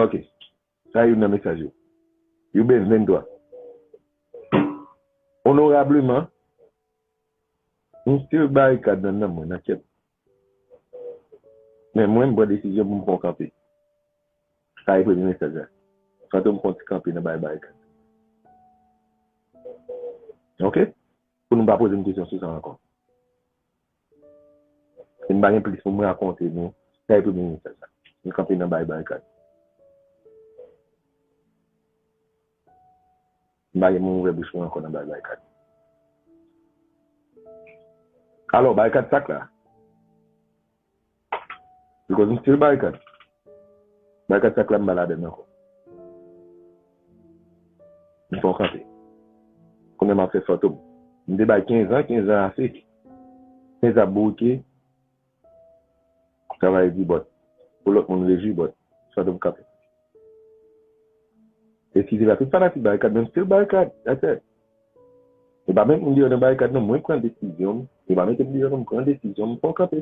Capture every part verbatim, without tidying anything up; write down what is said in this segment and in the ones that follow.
Ok. Sa youn nan mesaj yo. Yoben venntwa. Onorableman, m still barikad nan nanm mwen, nan kè m. Men mwen, m pran desizyon pou m fè yon kanpe. Sa e premye mesaj la. Fantom fè yon ti kanpe nan bay barikad. Ok? Pou nou pa poze m kesyon sou sa ankò. E m pa gen plis pou m rakonte nou. Sa e premye mesaj la. M kanpe nan bay barikad. M pa gen moun ouvè bouch mwen ankò nan bay barikad. Alò, barikad sak la. Because m still barikad. Barikad sak la m pa ladann ankò. M fè yon kanpe. Kounye a m ap fè Fantom. M te bay kenz an, kenz an ase. Kenz an ap bourike. Travay di bòt. Pou lòt moun rejwi bòt. Fantom kanpe. Eskize la, tout fanatik barikad, men m still barikad, atè. E pa menm moun deyò nan barikad non, mwen pran desizyon m. E pa mete m deyò non, m pran desizyon m, m fè yon kanpe.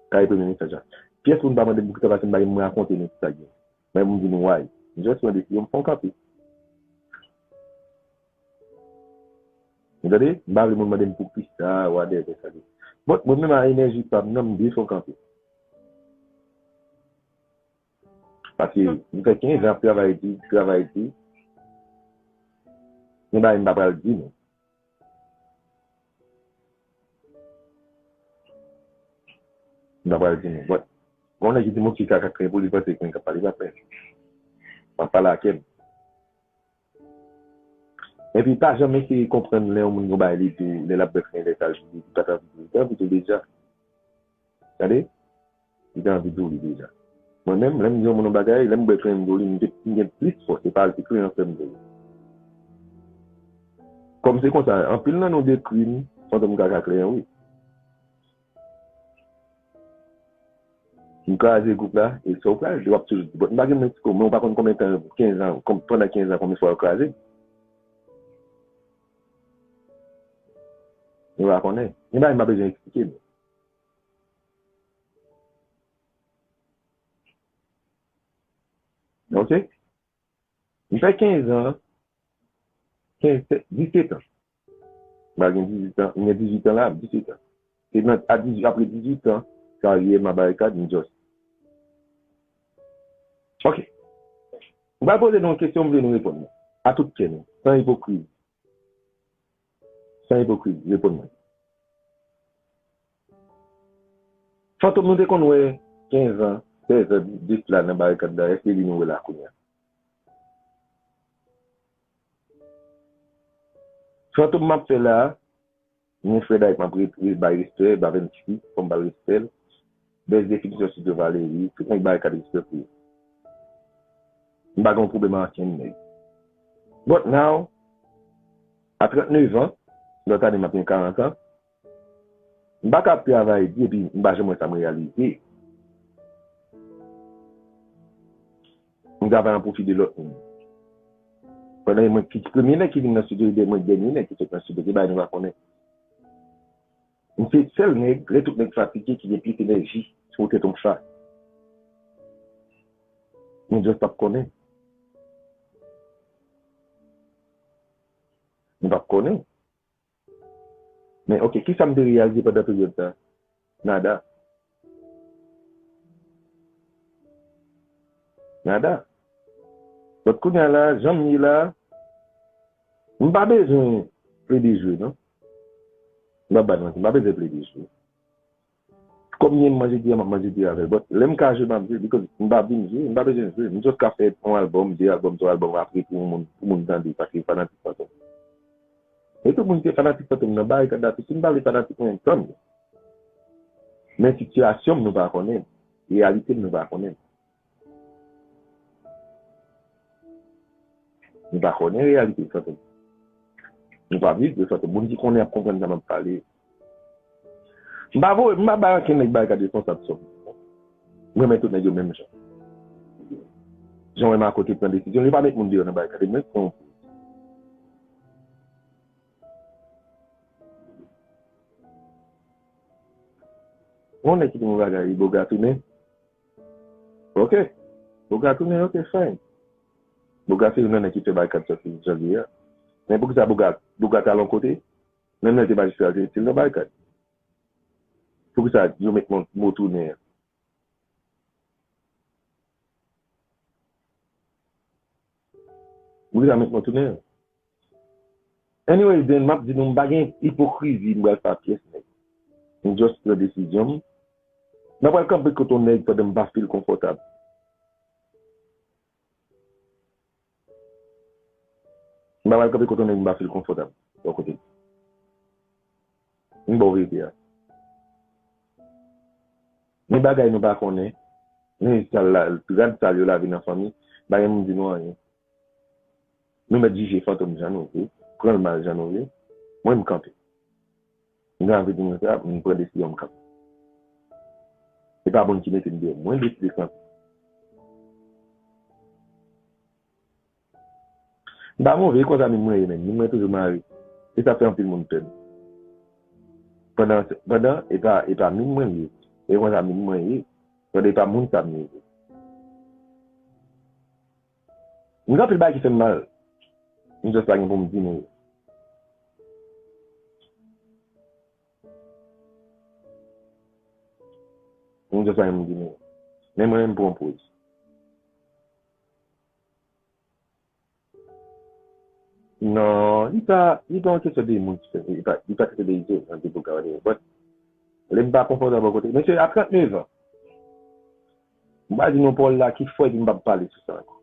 Sa e premye mesaj la. Pyès moun pa mande m poukisa, paske m pa gen moun rakonte nou ki sa gen. Men pou m di nou why. M just pran desizyon m fè yon kanpe. Ou tande? M pa vle moun mande m poukisa, whatever sa gen. But mwen menm a enèji pa m nan, m dwe fè yon kanpe. Paske m fè kenz an ap travay di, travay di. Gen bagay m pa pral di nou. M pa pral di nou. But, gen yon nèg ki di m ok kaka kren pou li panse kren k ap pale pa kren. M ap pale ak kè m. Epi pa janm eseye konprann lè yon moun gon bagay li di w, lè l ap bwè kren lè sa l di w, li pa t anvi di w, li te anvi di w deja. Tande? Li te anvi di w li deja. Mwen menm, lè m di yon moun yon bagay, lè m bwè kren m di w li, m te, m gen plis fòs, se pa l, se kren an fè m di w li. Kòm se konsa, anpil nan nou dekri m, Fantom kaka kren wi. M kraze gwoup la, e sa w kraze, w ap toujou di, but m pa gen mwen ti ko, men w pa konn konbyen tan, kenz an, kon-, pandan kenz an, konbyen fwa yo kraze m. Nou pa konnen. Gen bagay m pa bezwen eksplike nou. Ok? M fè kenz an, kenz, disèt an. M pa gen dizwit an, m gen dizwit an la, disèt an. Se nan, a dizwit, apre dizwit an, karyè m a barikad, m just. Ok. M pral poze nou yon kesyon, m vle nou reponn mwen. A tout kè nou, san ipokrizi. San ipokrizi, reponn mwen. Fantom nou te konn wè kenz an, sèz an de sila nan barikad la, èske li nou wè la kounye a? Fantom m ap fè la, mwen Fred Ike m ap re-, re-, bay respè, Bavensky, fò m ba l respè l. Bèz Definisyon Studio Valery, tout nèg barikad respè pou yo. M pa gen yon pwoblèm ak okenn nèg. But now, a trannnev an, lòt ane m ap gen karant an, m pa ka ap travay di epi m pa janm wè sa m reyalize. M travay an pwofi de lòt moun. Pandan e mwen ki premye nèg ki vin nan estidyo, e mwen dènye nèg ki sot nan estidyo, ki bagay nou pa konnen. M se sèl nèg, lè tout nèg fatige, ki gen plis enèji sou tèt yon chat. Nou just p ap konnen. Nou p ap konnen. Men, ok, kisa m te reyalize pandan peryòd sa? Nada. Nada. Donk, kounye a la, jan m ye la, m pa bezwen plede jwe, non. M pa ba nou manti, m pa bezwen plede jwe. Kòm m manje di a, m ap manje di a avè l. But lè m ka jwe, m ap jwe, because m pa vin jwe, m pa bezwen jwe. M just ka fè yon album, de album, twa album apre pou moun, pou moun tande, paske fanatik Fantom. E tout moun ki te fanatik Fantom nan barikad la tou, si m pa vle fanatik mwen, tann. Men sitiyasyon m nou pa konnen, reyalite m nou pa konnen. Nou pa konnen reyalite Fantom. Nou pa viv de Fantom. Moun ki konnen ap konprann sa m ap pale. M pa voye, m pa bay okenn nèg barikad responsab sa. M renmen tout nèg yo menm jan. Jan w wè Marco te pran desizyon, li pa met moun deyò nan barikad, li menm pran yon poz. Yon nèg ki te yon bagay, Boga tounen. Ok. Bouga tounen, ok, fine. Bouga se youn nan nèg ki fè Barikad sòti jan l ye a. Men poukisa Bouga, Bouga t al yon kote? Menm lè l te majistra, l te, te nan Barikad. Poukisa yo met mo, mo tounen an? Poukisa met mo tounen an? Anyways, then, m ap di nou, m pa gen ipokrizi, m pral fè a pyès nèg. M just pran desizyon m. M pa pral kanpe kote yon nèg pandan m pa feel konfòtab. M pa pral kanpe kote yon nèg m pa feel konfòtab bò kote l. M ba w verite a. Ni bagay nou pa konnen, ni sal la, rad sal yo lave nan fanmi, pa gen moun di nou anyen. Nou mèt jije Fantom jan nou vle, pran l mal jan nou vle. Mwen, m kanpe. M gen anvi di nou sa, m pran desizyon m kanpe. Se pa moun ki mete m deyò, mwen deside kanpe. M pa move, e kò zanmi m mwen ye menm, ni mwen toujou mare. E sa fè anpil moun pè m. Pandan, pandan, e pa, e pa min mwen ye, e kò zanmi m mwen ye, pandan e pa moun sa m ye. M gen anpil bagay ki fè m mal. M just pa gen pou m di nou yo. M just pa gen pou m di nou yo. Men mwen menm m pran poz. Non, li pa, li pa yon kesyon de moun ki fè, li pa, li pa kesyon de izolan, de Bouga, whatever. But, lè m pa konfòtab bò kote, mesye, a trannnev an, m pa di nou pawòl la ki fò epi m p ap pale sou sa ankò.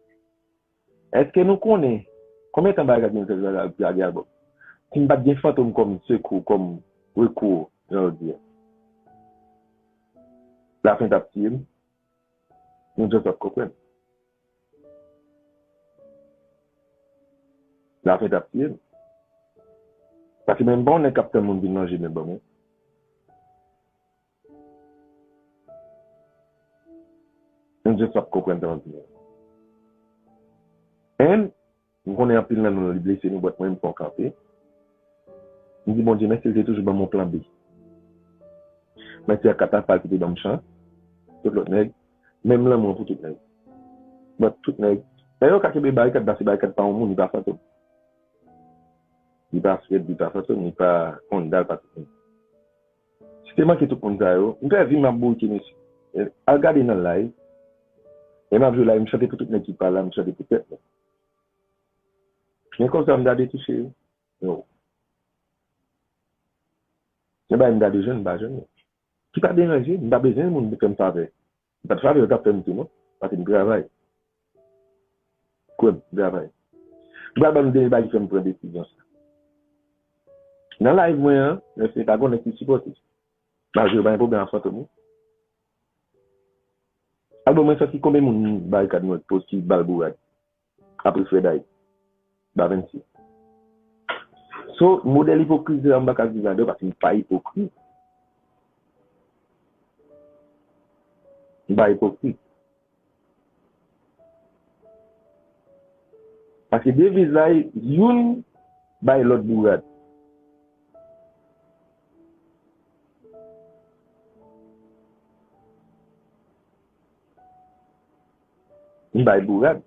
Èske nou konnen konbyen tan Barikad vin fè lage albòm? Si m pa t gen Fantom kòm sekou, kòm rekou, jan yo di a, lafen t ap tiye m. Nou just ap konprann. Lafen t ap tiye m. Paske mwen m pa yon nèg k ap tann moun vin lonje men ban mwen. M just ap konprann sa m ap di nou. And m konnen anpil nan nou li blese nou, but mwen m fè yon kanpe. M di Bondye mèsi, li te toujou ban m yon plan B. Mèsi ak Katafal ki te ban m chans. Tout lòt nèg, menm lanmou an pou tout nèg. But tout nèg, lè yo ka kenbe Barikad, paske Barikad pa yon moun, li pa Fantom. Li pa Fred, li pa Fantom, li pa Konda, li pa tout moun. Si te manke tout moun sa yo, m fè vi m ap bourike, mesye. E, al gade nan live. E m ap jwe live, m chante pou tout nèg ki pa la, m chante pou tèt mwen. Men konsa m ta dwe touche yo. Yo. Se bagay m ta dwe jwenn, m pa jwenn yo. Ki pa deranje m, m pa bezwen moun fè m favè. M pa t favè yo t ap fè m tou non, paske m travay. Kwè m, m travay. M pral ba nou dènye bagay ki fè m pran desizyon sa. Nan live mwen an, mesye, pa gen nèg ki sipòte. Malgre yo pa gen pwoblèm ak Fantom wi. Albòm mwen sòti, konbyen moun Barikad nou wè ki poste ki ba l bourad? Apre Fred Hype. Ba Venn Sis. So, modèl ipokrizi a, m pa ka viv ladan paske m pa ipokrit. M pa ipokrit. Paske deviz la, youn bay lòt bourad. M bay bourad.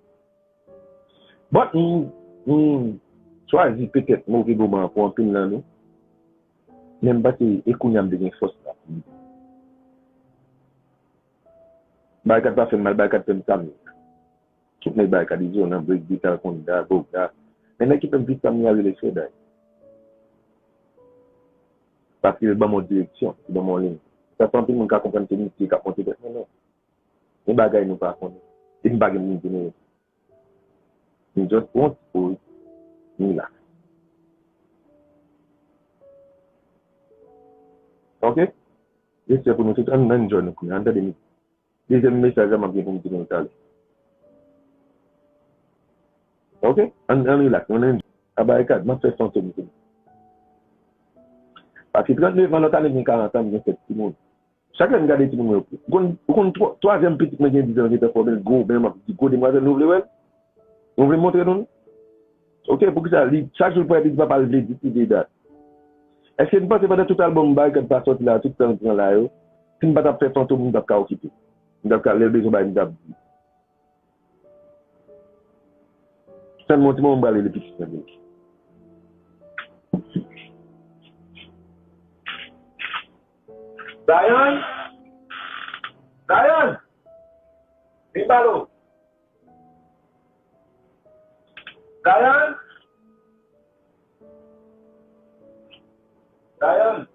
But m, m chwazi petèt move moman pou anpil nan nou. Men m panse e kounye a m te gen fòs la. Barikad pa fè m mal, Barikad fè m sa m ye. Tout nèg Barikad, Izo nan Break, Vital, Konda, Boga. Men nèg ki fè m vit sa m ye a rele Fred Hype. Paske l ban m yon direksyon, li ban m yon liy. Sa fè anpil moun ka konprann se misye k ap monte tèt mwen, non. Gen bagay nou pa konnen. E m pa gen moun pou nou. M just pran ti poz, m relax. Ok? Respè pou nou tout, ann, ann enjoy nou kounye a, ann tande mizik. Dezyèm mesaj la m ap gen pou m di nou talè. Ok? Ann, ann relax, ann enjoy. A Barikad, m ap fè Fantom kounye a. Paske trannnev an, lòt ane m gen karant an, m gen sèt timoun. Chak lè m gade timoun mwen yo, ou konn, ou konn twa-, twazyèm pitit mwen gen diz an, gentan fòme l gwo, men m ap di gwo demwazèl, nou vle wè l? Nou vle m montre nou l? Ok, poukisa li, chak jou l pral di papa l vle di, li vle dat. Èske n panse pandan tout albòm Barikad pa sòti la, tout tan l pran la yo, si n pa t ap fè Fantom, nou t ap ka okipe? M t ap ka, lè l bezwen bagay, m t ap di. Tann m yon ti moman, m prale li pitit mwen. Zion! Zion! Vin pale w. Zion! Zion!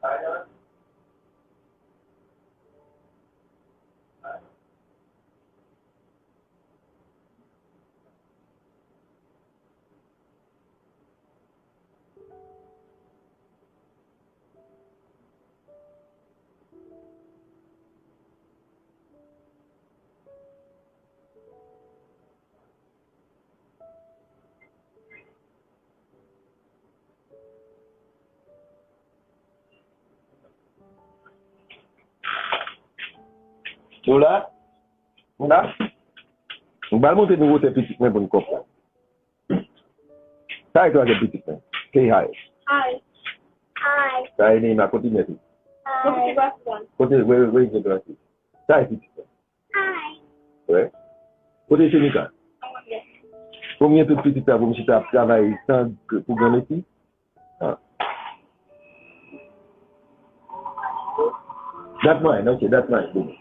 Zion! Nou la? Nou la? M pral montre nou wotè pitit mwen pou n konprann. Sa e twazyèm pitit mwen. Say hi. Hi. Hi. Sa e Neima, kote nèt li? Hi. Kote, where, where is the glasses? Sa e pitit mwen. Hi. Wè. Kote Shenika? Premye tout pitit sa pou m chita ap travay san, pou granmesi. Ah. That's mine, okay, that's mine. Boom.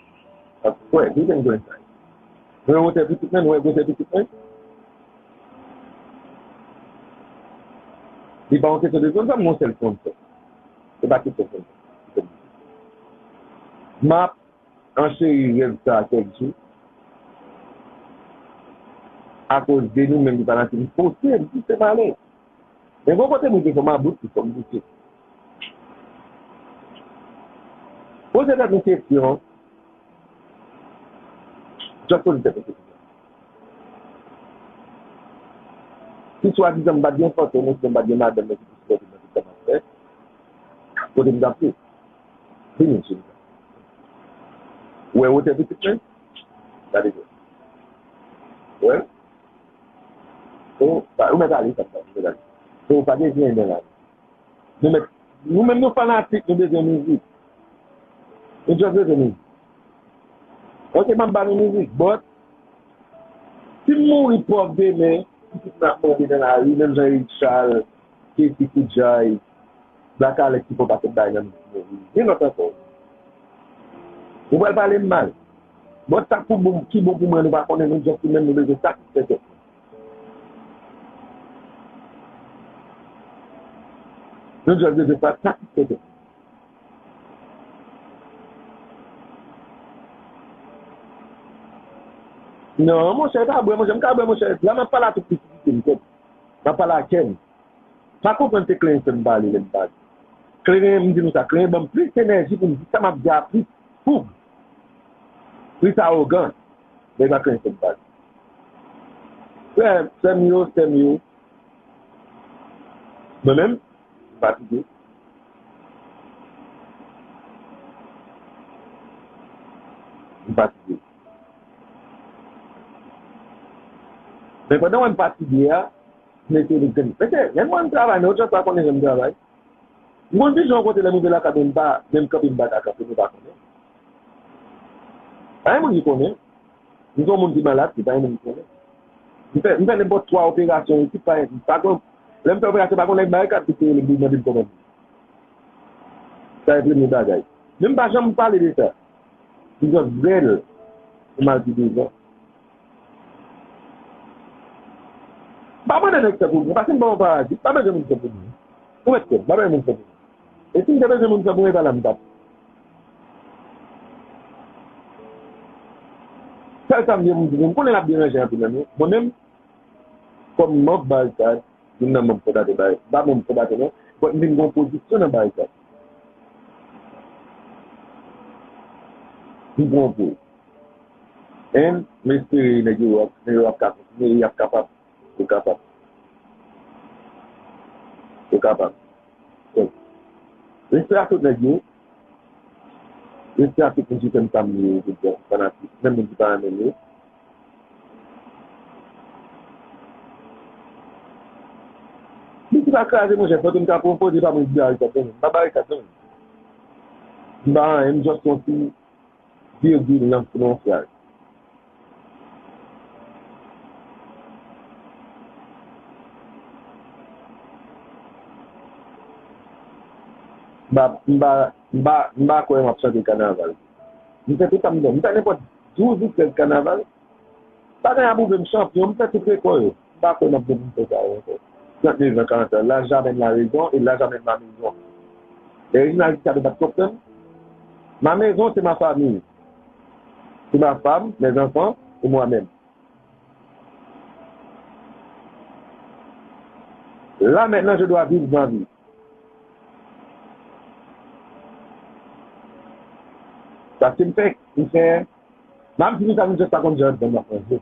Of course, you can go inside. Nou wè wotè pitit mwen, nou wè gwosè pitit mwen. Li pa yon kesyon de zòn, sa m yon sèl sponsor. Se pa kesyon sponsor. M ap ancheri rèv sa a kèk jou. Akoz de nou menm ki pa nan team, pote m, pouse m ale. Men gon kote mwen te fè m about, fò m pouse. Poze tèt nou kesyon. Just poze tèt nou kesyon. Si swadizan m pa t gen fantom, ouswa m pa t gen madanm mwen ki pou sipòte m nan tout sa m ap fè, kote m t ap ye? Vini, cheri. Ou wè wotè pitit mwen? Gade byen. Ou wè? Ou, pa, ou mèt ale, sa, sa, ou mèt ale. Ou pa gen byen nan la. Nou mèt, nou menm nou fanatik, nou bezwen mizik. Nou just bezwen mizik. Ok, m ap ba nou mizik, but si m mouri pòv demen, pitit mwen ap mande nan lari, menm jan Eric Charles, Kessy Koudjay, Black Alex ki fè yon pakèt bagay nan mizik mwen. Gen lòt ankò. Ou pral pale m mal. Bon, sa k pou bon, ki bon pou mwen, nou pa konnen, nou just menm nou bezwen satisfè tèt nou. Nou just bezwen sa, satisfè tèt nou. Non, monchè, e pa bwè, monchè, m ka bwè, monchè. La, m ap pale a tout pisisite m, kòm. M ap pale a kè m. Pa konprann se Kleren fè m pale lè m pale. Kleren, m di nou sa, Kleren ban m plis enèji pou m di sa m ap di a plis foug, plis awogan. Men e pa Kleren fè m pale. Frè, sè m yo, sè m yo. Mwen menm, m fatige. M fatige. Men pandan w wè m fatige a, m eseye vin kenbe. Mesye, lè m wè m travay, men ou just pa konnen jan m travay. M konn di jan yon kote lè m rive lakay mwen, m pa, menm kanpe m pa ka kanpe, nou pa konnen. Pa gen moun ki konnen. M se yon moun ki malad, se pa gen moun ki konnen. M fè, m fè nenpòt twa operasyon isit, pa, pa gen, lè m fè operasyon, pa gen nèg Barikad ki te rele m pou mande m kòman m ye. Sa e premye bagay. Men m pa janm pale de sa. M just bèl pou m al pi devan. M pa mande nèg fè pou mwen, paske m pa yon parazit, m pa bezwen moun fè pou mwen. Ou mèt kwè m, m pa bezwen moun fè pou mwen. E si m te bezwen moun fè pou mwen, e pa la m t ap. Sèl sa m gen pou m di, m konnen l ap deranje anpil nan nou. Mwen menm, kòm manm Barikad, youn nan manm fondatè Barikad, m pa manm fondatè non, but m vin gen yon pozisyon nan Barikad. M pran pou. And m espere nèg yo ap, nèg yo ap ka kontinye, y ap kapab. Yo kapab. Yo kapab. Donk, respè a tout nèg yo. Respè a tout moun ki fè m sa m ye yo, tout bon fanatik, menm moun ki pa renmen m yo. Li ki pa kraze, monchè, fò ke m ka pran poze pa mwen di Barikad, non, m pa Barikad, non. M pa anyen, m just yon ti virgil nan pwononsyaj. M pa, m pa, m pa, m pa kwè m ap chante kanaval. M fè tout sa m vle. M fè nenpòt douz ou trèz kanaval. Pa gen a pwouve m chanpyon, m fè tout rekò yo. M pa kwè m ap gen pou m fè sa yo ankò. Trannde zan, karant an, l'âge amène la raison et l'âge amène la maison. E Reginald Guichard pa t konprann. Ma maison, c'est ma famille. C'est ma femme, mes enfants et moi-même. Là, maintenant, je dois vivre ma vie. Paske m fè, m fè, m ap di nou sa, m just pa konn jan lòt bòm nan pran je.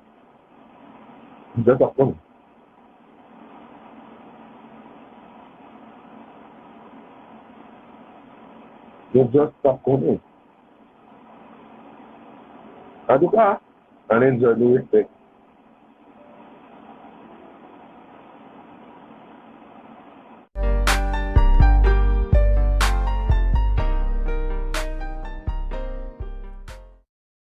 M just pa konn. M just pa konnen. Antouka, ann enjoy, nou respect.